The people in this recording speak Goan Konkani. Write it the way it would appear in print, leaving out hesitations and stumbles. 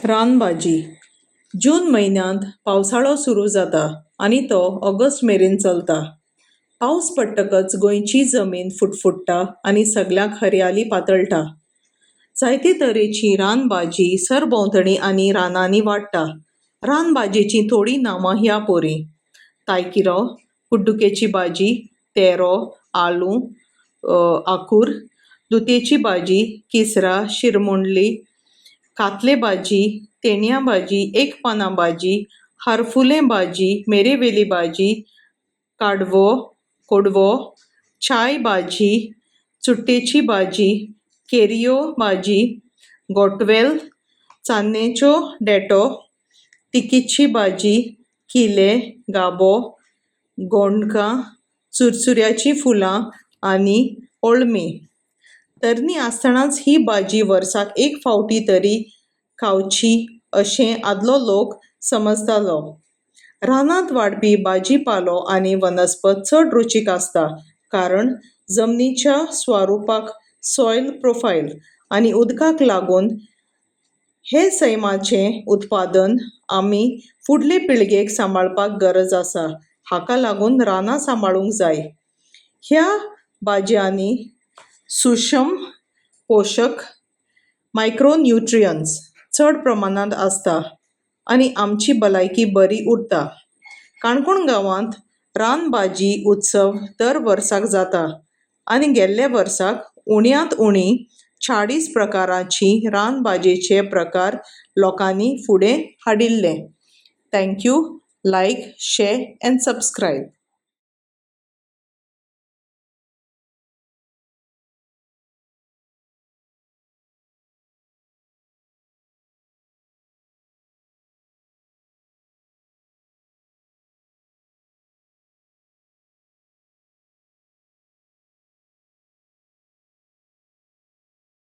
रानभाजी. जून म्हयन्यांत पावसाळो सुरू जाता आनी तो ऑगस्ट मेरेन चलता. पावस पडटकच गोंयची जमीन फुटफुट्टा आनी सगल्याक हरयाली पातळटा. जायते तरेची रानभाजी सरभोंवतणी आनी रानांनी वाडटा. रानभाजयेचीं थोडीं नांवां ह्या पोरीं. तायकिळो, कुड्डुकेची भाजी, तेरो, आलू, आंकूर, दुदयेची भाजी, किसरा, शिरमुंडली, कातले भाजी, तेणयां भाजी, एक पानां भाजी, हरफुलें भाजी, मेरेवेली भाजी, काडवो, कोडवो, चाय भाजी, चुट्टेची भाजी, केरयो भाजी, गोटवेल, चान्नेच्यो देठो, तिकीची भाजी, किले, गाबो, गोणकां, चुरचुऱ्याचीं फुलां आनी अळमी. तरणी आसतनाच ही भाजी वर्साक एक फावटी तरी खावची अशें आदलो लोक समजतालो. रानांत वाडपी भाजी पालो आनी वनस्पत चड रुचीक आसता कारण जमनीच्या स्वरुपाक सॉयल प्रोफायल आनी उदकाक लागून हें सैमाचें उत्पादन आमी फुडले पिळगेक सांबाळपाक गरज आसा. हाका लागून रानां सांबाळूंक जाय. ह्या भाजयांनी सुशम पोशक मायक्रोन्युट्रियंट्स चड प्रमाणांत आसता आनी आमची भलायकी बरी उरता. काणकोण गांवांत रानभाजी उत्सव दर वर्साक जाता आनी गेल्ल्या वर्साक उण्यांत उणी 40 प्रकाराची रानभाजयेचे प्रकार लोकांनी फुडें हाडिल्ले. Thank you. Like, share and subscribe.